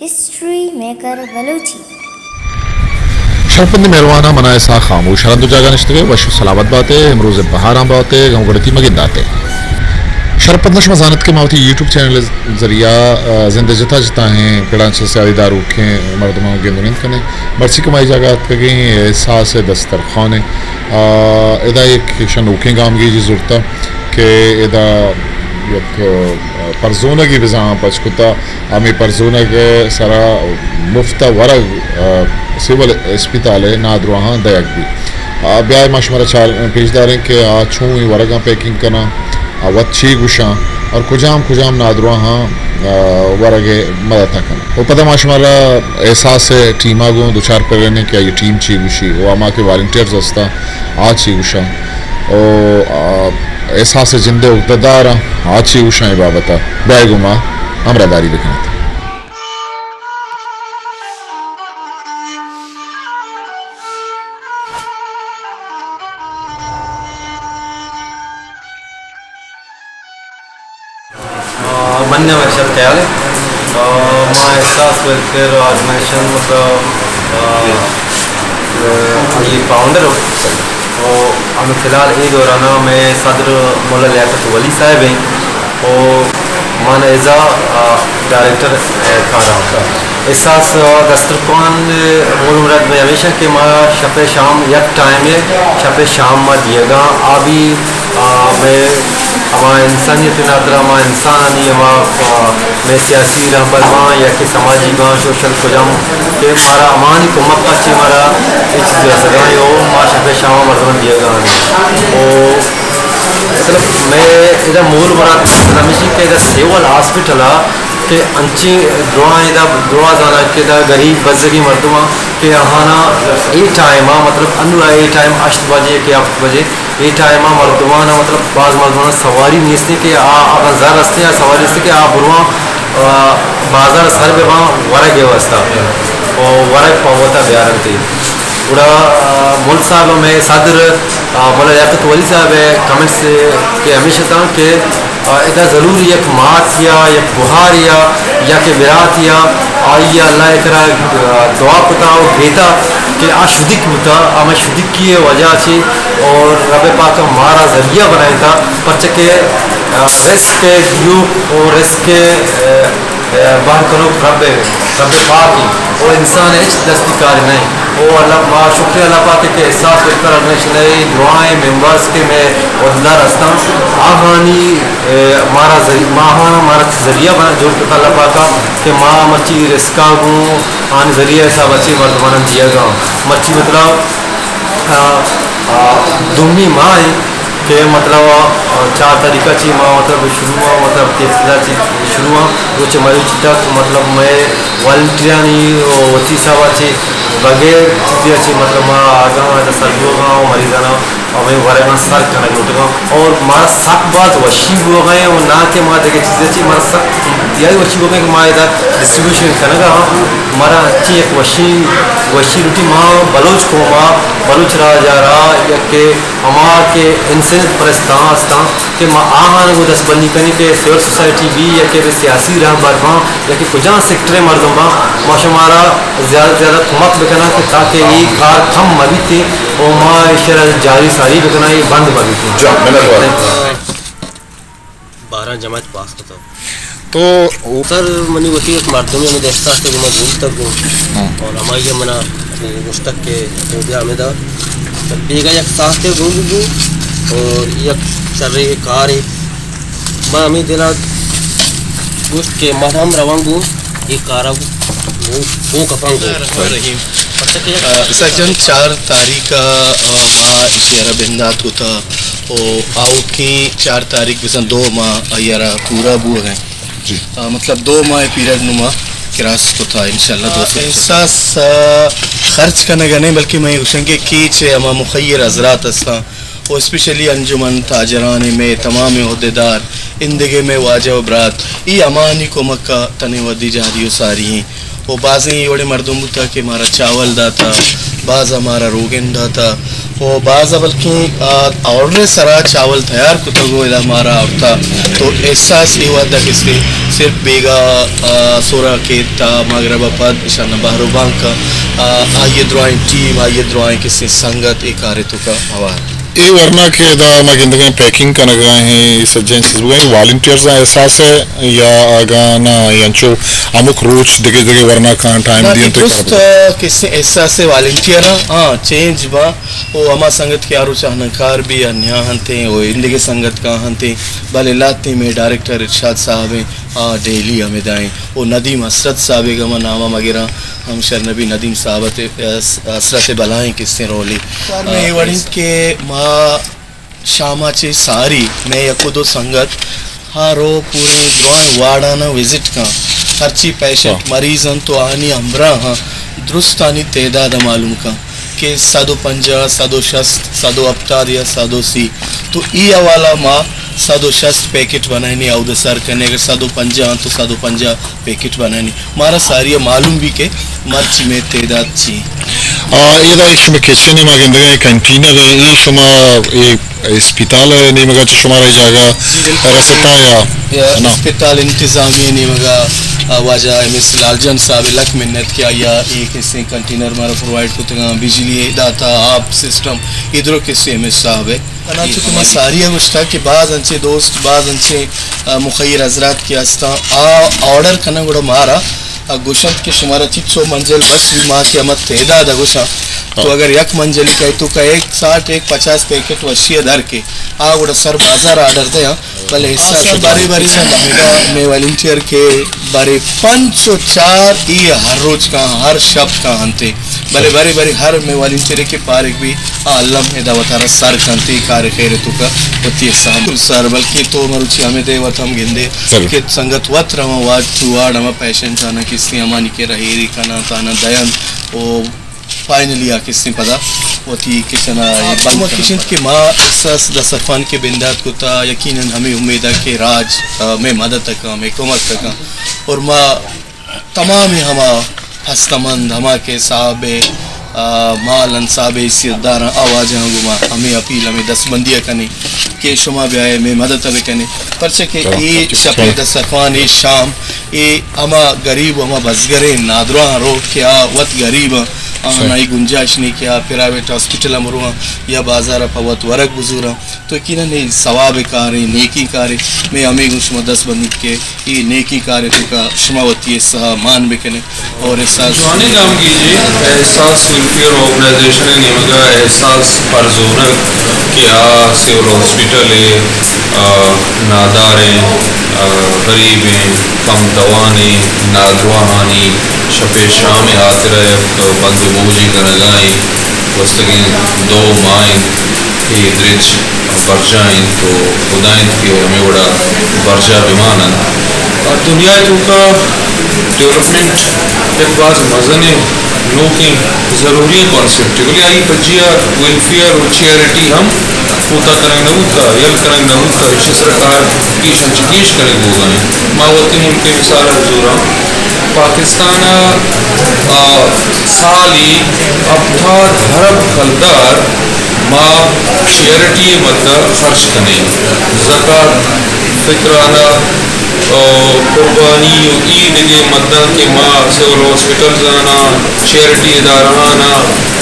History maker Balochi. شرپندیں مہرواناں، منا اسحاق خاموش ہر دو جاگہ نشتگے، وش و سلامت باتے، امروز بہاراں باتے، گم گڑتی مگنداتے۔ شرپنداں، شما زانت کہ ما وتی یوٹیوب چینل ذریعہ، آ، زند جتا جتا ہیں پڑاں چہ سیادی داروکیں مردماں گندنند کنیں۔ مرچی کہ ما اے جاگہ اتکگیں، احساس دسترخوان، آ، ادا یک شنوکیں گامگیجی زرتا کہ ادا یک، آ، پرزونگی بزاں پچ کتا۔ ہمے پرزونگ ءِ سرا مفت ءَ ورگ، آ، سول اسپتال ءِ نادراہاں دئیگ بیت۔ آ، بیائے ما شمارا چار، پیش داریں کہ آ چون اے ورگاں پیکنگ کناں، آ وت چی گوشاں اور کجام کجام نادراہاں، آ، ورگ ءِ مدت ءَ کناں۔ و پدا ما شمارا احساس ءِ ٹیم ءَ گوں دو چار پرینیں کہ آئی ٹیم چی گوشی و ہما کہ والنٹیئرز ہستاں آ چی گوشاں۔ و، آ، احساس ءِ جند ءِ عہدہ داراں آ چی گوشاں اے بابت ءَ۔ بیائے گوں ما ہمراہداری بکنت۔ آ، منی نام ارشد خیال ہے۔ آ، ما احساس ویلفیئر آرگنائزیشن، مطلب، آ، آ، یہ فاؤنڈر ہوں۔ اور ہمیں فی الحال اے دوران میں صدر مولا لیاقت ولی صاحب ہیں۔ اور من ایز آ، آ، ڈائریکٹر، آ، کار ہوں۔ احساس، آ، دسترخوان، آ، مول مراد میں ہمیشہ کہ ما شپ شام یک ٹائم ہے، شپ شام ما دیگا آ بھی آ، مئے ہما انسانیت ءِ ناترا ہما انسانانی ہما، آ، مئے سیاسی رہبر باں یا کہ سماجی باں، سوشل کجام کہ مارا ہمانی کمک ءَ چہ مارا اے چیز رسگا ایں، او ما شپ ءِ شام ءَ مردماں دیگا ایں۔ او مطلب مئے ادا مول مراد ہمیشی کہ ادا سیول ہاسپٹل ءَ کہ انچیں دراہ ادا دراہ زاناں کہ ادا غریب بزگیں مردماں کہ آہانا اے ٹائم ءَ مطلب انو اے ٹائم ہشت بجے کہ ہفت بجے اے ٹائم ءَ مردماں ءَ مطلب باز مردماں ءَ سواری نیست کہ آ اگاں زر ہستیں یا سواری نیست کہ آ برواں، آ، بازار سر بہ باں ورگ ءِ واسطہ، او ورگ پہ وتا بیارنت۔ گڑا، آ، ملک صاحب ءَ مئے صدر، آ، مولا لیاقت ولی صاحب ءِ کمنٹس کہ ہمیش اتاں کہ آ، ادا ضرور یک مات یا یک گہار یا یا کہ برات یا آئی ءَ اللہ ءِ کرا، آ، دعا کتا و گیتا کہ آ شدیک بوتا، آ مئے شدیکی ءِ وجہ چہ اور رب پاک ءَ مارا ذریعہ بنائینتا، پرچہ کہ، آ، رزق ءِ دیوک و رزق ءِ، آ، آ، بہر کنوک رب، رب پاک ایں و انسان ءِ ہچ دستی کارے نہ ایں۔ او اللہ، ما شکریہ اللہ پاک ءِ کہ احساس ویلفیئر آرگنائزیشن ءِ دراہیں ممبرز کہ مئے عہدیدار ہستاں، آہانی، اے، مارا ذری-، ما آہاں مارا ذریعہ بنا جوڑ کتا اللہ پاک ءَ کہ ما مرچی رزق ءَ گوں آہانی ذریعہ حساب ءَ چہ مردماناں دیگا۔ مرچی مطلب، آ، آ، دومی ماہ ایں کہ مطلب، آ، چار تاریخ ءَ چہ ما مطلب شروع آں، مطلب کہ ابتدا چہ شروع آں، روچ مروچی تک مطلب مئے والنٹیئرانی وتی حساب ءَ چہ بغیر چیزے ءَ چہ مطلب ما آگاں ادا سر بوگ ءَ آں و مریضاناں ہمے ورگاں سر کنگ لوٹگ ءَ آں اور مارا سک باز وشی بوگ ءَ ایں و نہ کہ ما دگہ چیزے ءَ چہ مارا سک انتہائی وشی بوگ ءَ ایں کہ ما ادا ڈسٹریبیوشن کنگ ءَ آں۔ مارا انچیں یک وشی، وشی لوٹی ما بلوچ قوم ءَ، بلوچ راج ءَ را یک کہ ہما کہ انسانیت پرستاں ہستاں کہ ما آہاں گوں دست بندی کنیں کہ سول سوسائٹی بی یا کہ سیاسی رہبر باں یا کہ کجام سیکٹر ءِ مردم باں، ما شمارا زیادہ زیادہ کمک بکناں کہ تاکہ اے کار کم مہ بیت و ما ایشرا جاری ساری بکناں، اے بند مہ بیت۔ جان، منت وار۔ بارہ جماعت پاس کتگ۔ تو سر، منی وتی یک مردمے ہمود احساس ءَ گوں من بوتگ گوں۔ ہاں۔ اور ہمائی ءَ منا گوشتگ کہ تو بیا ہمدا۔ تو بیگا یک ساعتے گوں ببو اور یک شریں کارے۔ من ہمے دل ءَ گوشت کہ من ہم رواں گوں اے کار ءَ گوں، گوں کپاں گوں۔ بسم اللہ الرحمن الرحیم۔ پرچا کہ یک آ، سجن چار تاریخ ءَ، آ، ما ایشی ءَ را بندات کتا۔ او آؤکیں چار تاریخ بزاں دو ماہ آئی ءَ را پورا بوگ ءَ ایں۔ جی۔ آ، مطلب دو ماہ پیریڈ نما کراس کتا انشاءاللہ۔ آ، دو سال۔ احساس، آ، خرچ کنگ ءَ نہ ایں، بلکہ من گوشاں کہ کیچ ءِ ہما مخیر حضرات ہستاں، و اسپیشلی انجمن تاجران ءِ مئے تمام عہدیدار، ایندگہ مئے واجہ و برات، ای ہمانی کمک ءَ تنے ودی جاری و ساری ایں۔ و بازیں اے وڑیں مردم بوتگ کہ مارا چاول داتگ، باز ءَ مارا روگن داتگ، و باز ءَ بلکیں، آ، آرڈر ءِ سرا چاول تیار کتگ و ادا مارا آورتگ۔ تو احساس اے وھد ءَ کسے صرف بیگا، آ، سورا کیت تا مغرب ءَ پد ایشان بہر و بانک ءَ، آ، آئی ءِ درائیں ٹیم، آئی ءِ درائیں کسیں سنگت اے کار ءِ توکا ہوار۔ اے ورنا کہ ادا ما گندگا ایں پیکنگ کنگا ایں، اے سجہیں چیز بوگا ایں، والنٹیئرز ءِ احساس ءَ یا اگاں نہ، یا انچو ہمک روچ دگہ دگہ ورنا کاں ٹائم نہ، دیاں اے تو درست، آ، کسیں احساس ءَ والنٹیئر آں، ہاں، چینج با۔ او ہما سنگت کہ آ روچ ءَ ہننکار بی ءَ نیا ہنتیں، او ایندگہ سنگت کاں ہنتیں، بلے لہتیں مئے ڈائریکٹر ارشاد صاحب ایں، آ ڈیلی ہمدا ایں۔ او ندیم حسرت صاحب ءِ گما نام ءَ مگراں، ہم شر نبی ندیم صاحب ءِ، حسرت ءِ بلاہیں کسیں رولے۔ کار مئے اے وڑیں کہ ما شام ءَ چہ ساری مئے یک و دو سنگت ہر رو پوریں درائیں وارڈاناں وزٹ کن، ہرچی پیشنٹ مریض انت تو آہانی ہمراہ ہاں، درستانی تعداد ءَ معلوم کن کہ سد و پنجاہ، سد و شست، سد و ہپتاد یا سد و سی۔ تو ای حوالہ ما سد و شست پیکٹ بنائینی، اود سر کنے، اگر سد و پنجاہ انت تو سد و پنجاہ پیکٹ بنائینی۔ مارا ساری ءَ معلوم بی کہ مرچی مئے تعداد چی۔ آ، ادا یک شمئے کچن ءَ ما گندگا ایں، کنٹینر ءَ، اے شما اے اسپتال ءِ نیمگ ءَ چہ شمارا اے جاگہ رستا یا؟ یا نہ؟ اسپتال انتظامیہ ءِ نیمگ ءَ، آ، واجہ ایم ایس لال جان صاحب ءِ لکھ منت کہ آئی ءَ اے کسیں کنٹینر مارا پرووائیڈ کتگاں، بجلی داتا، آپ سسٹم، اے درو کسیں ایم ایس صاحب ءِ۔ انا چونکہ ما ساری ءَ گوشتا کہ باز انچیں دوست، باز انچیں، آ، مخیر حضرات کہ ہستاں، آ آرڈر کنن گڑا مارا، آ، گوشنت کہ شمارا چنچو منزل بس بی، ما کہ ہما تعداد ءَ گوشاں۔ تو اگر یک منزل کہ تو کا ایک ساٹھ، ایک پچاس پیکٹ وشی ءَ در کے، آ گڑا سر بازار آرڈر دیاں۔ بلے حصہ بارے بارے مئے والنٹیئر کہ بارے پنچ و چار ای ہر روچ کاں، ہر شپ کاں انتے۔ بلے بارے بارے ہر مئے والنٹیئر کہ پارک بی، آ الم ادا وتارا سر کنتے، کار خیر توکا وتی حصہ ہم سر، بلکہ تو مروچی ہمیں دے وت ہم گندے کہ سنگت وت رواں وارڈ ٹو وارڈ، ہما پیشنٹ آنا کسی ہمانی کہ رہیری کنا تانا دین او فائنلی آ کسیں پدا وتی کچن ءَ اے بند کناں۔ کچن کہ ما احساس دسترخوان کہ بندات کتا، یقیناً ہمے امید ءَ کہ راج، آ، مئے مدد ءَ کاں، مئے کمک ءَ کاں، اور ما تمامیں ہما ہستمند، ہما کہ صاحب، آ، مال انت، صاحب حیثیت داراں، آ واجہاں گوں ما ہمے اپیل، ہمے دستبندی ءَ کنیں کہ شما بیائے مئے مدد ءَ بکنے، پرچہ کہ اے شپ ءِ دسترخوان، اے شام، اے ہما غریب و ہما بزگریں نادراہاں رو کہ آ وت غریب آں، آہاں آئی گنجائش نی کہ آ پرائیویٹ ہاسپٹل ءَ برواں یا بازار ءَ پہ وت ورگ بزوراں۔ تو یقیناً اے ثواب کارے، نیکی کارے۔ مئے ہمے گوں شما دست بندیت کہ اے نیکی کارے توکا شما وتی حصہ مان بکنے اور احساس جوانیں گامگیجے۔ احساس ویلفیئر آرگنائزیشن ءِ نیمگا احساس پرزونگ کہ آ سول ہاسپٹل ءِ، آ، ناداریں، آ، غریبیں، کم توانیں نادراہانی شپ ءِ شام ءِ ہاترا یک بند و بوجے کنگا ایں۔ گوستگیں دو ماہ انت اے درچ برجاہ انت و ہدا انت کہ ہمے وڑا برجاہ بمان انت۔ آ، دنیا ءِ توکا ڈیولپمنٹ یک باز مزنیں نوکیں ضروری کانسپٹ، بلے آئی پجیا ویلفیئر و چیئرٹی ہم کوتاہ کنگ نہ بوتا، یل کنگ نہ بوتا، ایشی سرا کار گیش انچو گیش کنگ بوگا انت۔ ما وتی ملک ءِ مثال ءَ بزوراں، پاکستان ءَ، آ، سالی ہپتاد ارب کلدار ما چیئرٹی ءِ مدد ءَ خرچ کنیں، زکات، فطرانہ، آ، قربانی و ای دگہ مداں کہ ما سول ہاسپٹلز آناں، چیئرٹی ادارہاناں،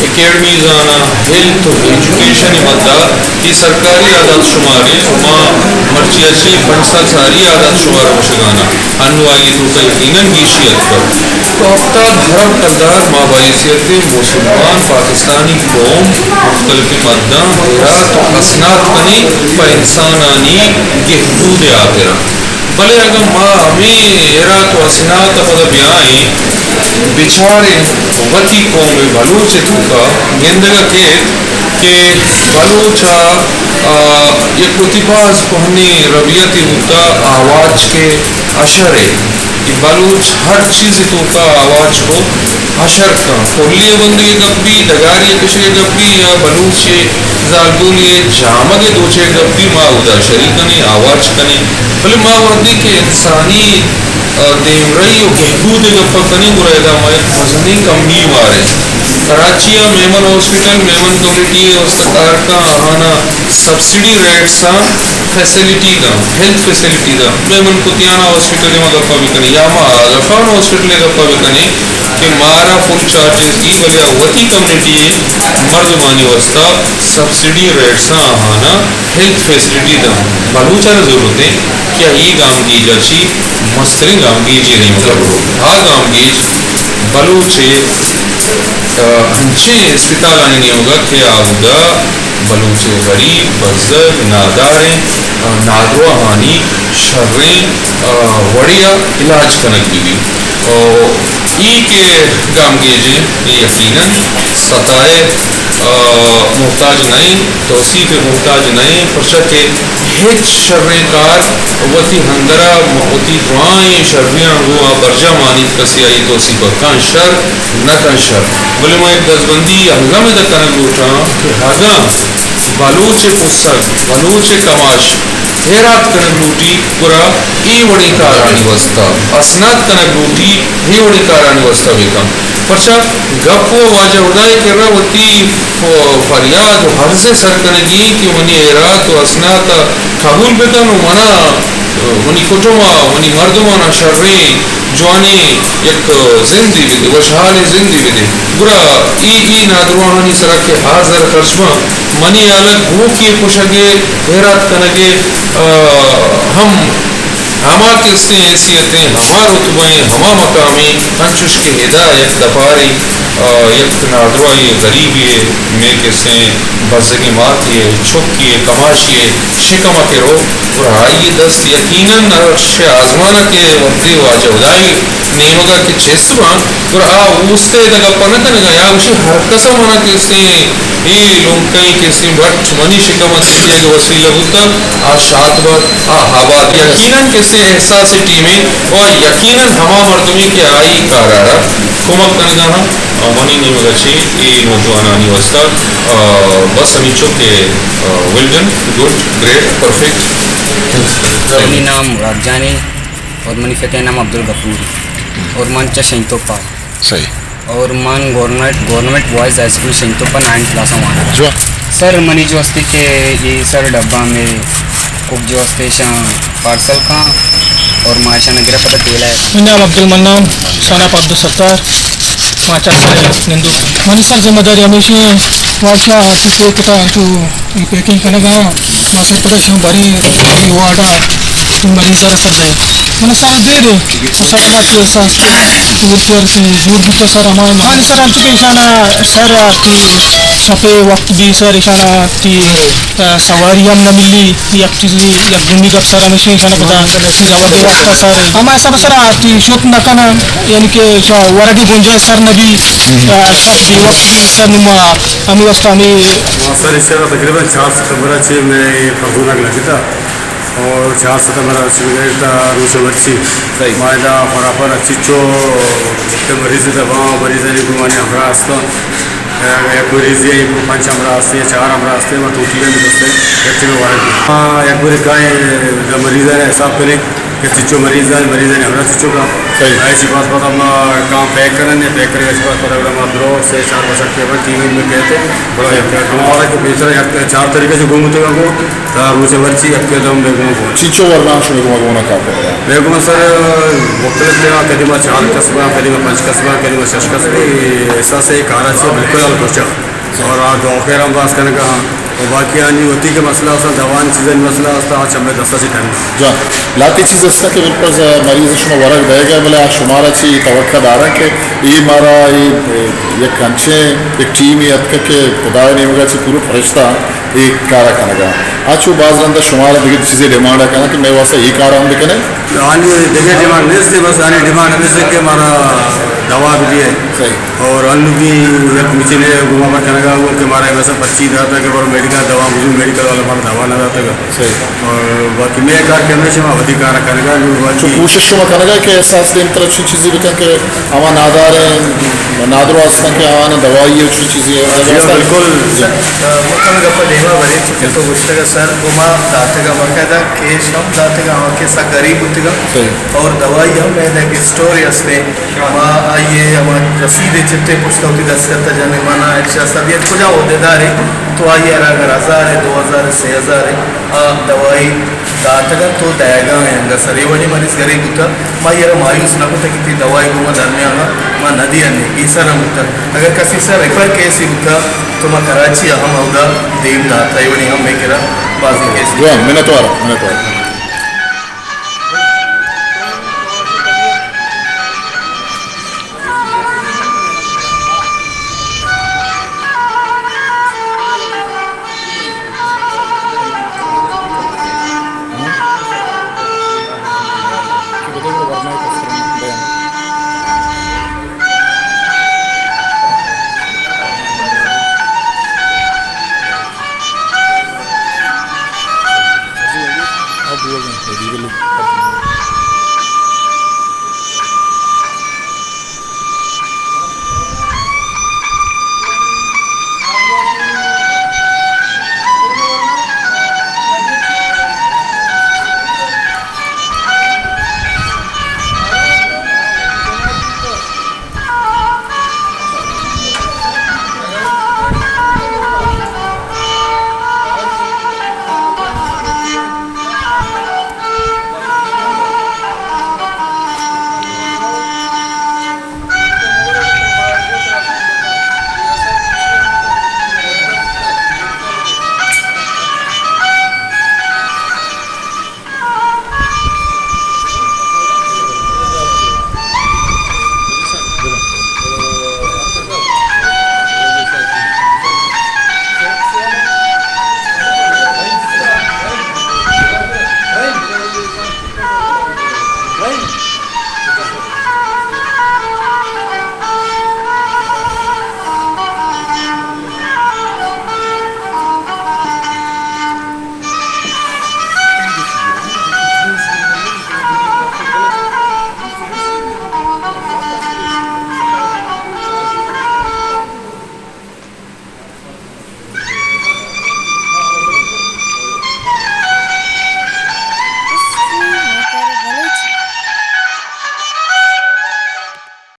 اکیڈمیز آناں، ہیلتھ و ایجوکیشن ءِ مداں، اے سرکاری اعداد شمار انت و ما مرچی ءَ چہ پنچ سال ساری اعداد شمار ءَ گوشگ ءَ آں، انوں آئی ءِ توکا یقیناً گیشی اتکگ۔ تو ہپتاد ارب کلدار ما بحیثیت مسلمان پاکستانی قوم مختلف مداں ہیرات و اسناد کنیں پہ انسانانی گہبود ءِ ہاترا۔ بلے اگاں ما ہمے ہیرات و اسناد ءَ پدا بیائیں، بچاریں وتی قوم بلوچ ءِ توکا، گندگ ءَ کیت کہ بلوچ ءَ، آ، یک وتی باز کوہنیں ربیتے بوتا، آواچ کہ اشر ءِ۔ کہ بلوچ ہر چیز ءِ توکا آواچ کو، حشر کن، پلی ءِ بندگ ءِ گپ بی، ڈگاری ءِ کشگ ءِ گپ بی، یا بلوچ ءِ زالبولی ءِ جامگ ءِ دوچگ ءِ گپ بی، ما اودا شریک کنیں، آواز کنیں۔ بلے ما وھدے کہ انسانی، آ، دیمرئی ءُ بہبود ءِ گپ ءَ کنیں، گڑا ادا ما یک مزنیں کمی ماریں۔ کراچی ءَ میمن ہاسپٹل، میمن کمیونٹی ءِ واستہ کار کن، آہانا سبسڈی ریٹس ءَ فیسلٹی داں، ہیلتھ فیسلٹی داں۔ میمن کتیانا ہاسپٹل ءِ ما گپ ءَ بکنیں یا ما آغا خان ہاسپٹل ءِ گپ ءَ بکنیں کہ مارا فل چارجز دی، بلے آ وتی کمیونٹی ءِ مردمانی واستہ سبسڈی ریٹس ءَ آہانا ہیلتھ فیسلٹی داں۔ بلوچ ءَ را ضرورت ایں کہ آ اے گامگیج ءَ چی مستریں گامگیجے نیمگ ءَ برو۔ آ گامگیج بلوچ ءِ، آ، انچیں اسپتالانی نیمگ ءَ کہ آ اودا بلوچ ءِ غریب، بزگ، ناداریں، آ، نادراہانی شریں، آ، وڑے ءَ علاج کنگ بہ بیت۔ او ای کہ گامگیج ایں، اے یقیناً ستا ءِ، آ، محتاج نہ ایں، توسیپ ءِ محتاج نہ ایں، پرچا کہ ہچ شریں کار وتی اندر ءَ وتی دراہیں شریاں گوں آ برجاہ مانیت، کسے آئی ءِ توسیپ ءَ کن شر، نہ کن شر۔ بلے من یک دزبندی الم ادا کنگ لوٹاں کہ اگاں بلوچ ءِ پسگ، بلوچ ءِ کماش ہیرات کنگ لوٹی، گڑا اے وڑیں کارانی واسطہ، اسناد کنگ لوٹی، اے وڑیں کارانی واسطہ بہ کن۔ پرچا گپ ءُ واجہ ہدائے کرا وتی ف-، فریاد ءُ عرض ءِ سر کنگی ایں کہ منی ہیرات ءُ اسناد ءَ قبول بہ کن ءُ منا، منی کٹم ءَ، منی مردماں شریں جوانیں یک زندے بدے، وشحالیں زندے بدے۔ گڑا اے، اے نادراہانی سرا کہ آ زر خرچ باں، منی ہیال ءَ گوکے کشگ ءِ، ہیرات کنگ ءِ، آ، ہم ہما کہ استیں حیثیت ایں، ہما رتبہ ایں، ہما مقام ایں، انچوش کہ ادا یک دپارے، آ، یک نادراہیں غریبے ءِ، مئے کہ استیں بزگیں ماتے ءِ، چکے ءِ، کماشے ءِ شکم ءَ کہ رو، گڑا آئی ءِ دست یقیناً عرش ءِ آزمان ءَ کہ وھدے واجہ ہدائے نیمگ ءَ کہ چست باں، گڑا آ اوست ءِ ادا گپ ءَ نہ کنگ ءَ، یا گوشی ہر کس ءَ منا کہ استیں اے لنکیں کہ استیں بٹ منی شکم ءَ سٹینگ ءِ وسیلہ بوتگ، آ شات بات، آ آباد۔ یقیناً کہ استیں احساس ٹیمے ءُ یقیناً ہما مردمے کہ آئی کار ءَ را کمک کنگ ءَ ہم، آ، منی نیمگ ءَ چہ اے نوجوانانی واستہ، آ، بس ہمینچک کہ، آ، well done, good, great, perfect. منی نام مراد جان ایں اور منی پت ءِ نام عبدالغفور ایں اور من چہ شنگتوپا۔ صحیح۔ اور من government, government boys high school شنگتوپا نائنتھ کلاس ءَ واناں۔ جوان۔ سر، منی جو استے کہ اے سر ڈبہ میں کک جو استے شاں پارسل کاں اور ما ایشاں گرا پدا تیل ءَ۔ منی نام عبدالمنان، سن آف عبدالستار، ما چاکر نندو۔ منی سر ذمہ داری ہمیشی ایں، واجہ کہ کتا انچو اے پیکنگ کنگا، ما سر پدا شاں بری وارڈا مریض ءَ سر دے۔ من سر دے دے، سر پدا کہ سر ویلچیئر سے زور بوتا سر ہمارا۔ ہاں سر، انچو کہ انشاءاللہ سر آتی شپے وقت بھی سر انشاءاللہ آتی، آ، سواری ہم نہ ملی، یک چیزی، یک گمی گپ سر ہمیشہ انشاءاللہ پدا زوال وقت سر۔ ہما حساب سر آتی شوت نہ کنا، یعنی کہ شا ورگی گنجائش سر نہ بی، آ، سر بے وقت سر نما ہمیں واسطہ ہمیں۔ سر انشاءاللہ تقریباً چار ستمبر چے میں پردونک لگتا۔ اور چار ستمبر ءَ شروع گئے تا روچ مرچی۔ صحیح۔ ما ادا برابر چچو مریض دبا، مریضانی گمانی ہمراہ استاں۔ یک مریضے پنچ ہمراہ استے، چار ہمراہ استے، ما ٹوٹی میں بستے، یک ٹیم ورگ۔ ہاں، یک بری کائیں، مریضانی حساب کریں کہ چچو مریض ہیں، مریضانی ہمراہ چچو کا۔ صحیح۔ ایسی بات پتہ ما کام پیک کرنے، پیک کرنے ایسی بات پتہ ما درو سے چار بسک کے بعد ٹیم میں کہتے، بڑا یک ہمارا کہ بہتر یک چار طریقے سے گھومتے ہیں وہ۔ تا روچ ءَ مرچی یک دم بہ گوں گون۔ چیچو ورناں شمے گوں گون کار کنگا؟ بہ گوں سر، مختلف ٹائم، کدی ما چار کس باں، کدی ما پنچ کس باں، کدی ما شش کس باں، اے احساس اے کارا چہ بالکل حال پرچا۔ اور آ دعا خیر ہم باز کنگا ہاں۔ اور باقی آنی وتی کہ مسئلہ استا، دوانی چیزانی مسئلہ استا، آ چمے دستا چہ ٹائم۔ جان، لہتے چیز استا کہ بالکل مریض شما ورگ دئیگا، بلے آ شمارا چی توقع دارا کہ اے مارا اے یک انچیں یک ٹیمے اتکا کہ خدائے نیمگا چی پورو فرشتہ اے کارا کنگا۔ آ چو باز رندا شمارا دگہ چیزے ڈیمانڈ ءَ کناں کہ مئے واسطہ اے کار ہم بکنے۔ آنی دگہ ڈیمانڈ نیست، بس آنی ڈیمانڈ ہمیش کہ مارا دوا بدیے۔ صحیح۔ اور انو بھی یک مچینے گما پر کنگا وہ کہ مارا ایسا پرچی داتا کہ برو میڈیکل دوا بجو، میڈیکل والا مارا دوا نہ داتا گا۔ صحیح۔ اور باقی مئے کار کہ ہمیش ما وتی کار کنگا، نو چو باقی کوشش شما کنگا کہ احساس دیم ترا چی چیزی بکن کہ ہما نادار ہیں، نادراہ ہستاں کہ آواناں دوائی ءُ چو چیزے؟ جی ہاں، بالکل۔ سر، آ، من کم گپ ءَ دیما بریں، چونکہ تو گوشتگ ءَ سر، گوں ما داتگ ءَ باقاعدہ کیش ہم داتگ ءَ، آ کہ سک غریب بوتگ ءَ۔ صحیح۔ اور دوائی ہم مئے دگہ اسٹور ہستیں، ما آئی ءِ ہما رسید ءِ چٹے پشت ءَ وتی دستخط ءَ جنیں، من ءَ ارشاد صاحب یا کجا عہدیدارے، تو آئی ءَ را اگر ہزار ءِ، دو ہزار ءِ، سے ہزار ءِ، آ دوائی داتگ اَنت تو دئیگ ءَ ایں انگت سر۔ اے وڑیں مریض غریب بوتگ، ما آئی ءَ را مایوس نہ کتگ کہ تئی دوائی گوں ما درمیان ءَ ما نہ دیاں، اے سر ہم بوتگ۔ اگر کسی سر ریفر کیسے بوتگ تو ما کراچی ءَ ہم اودا دیم داتگ، اے وڑیں ہم مئے کرا بازیں کیس۔ جوان، منتوار، منتوار۔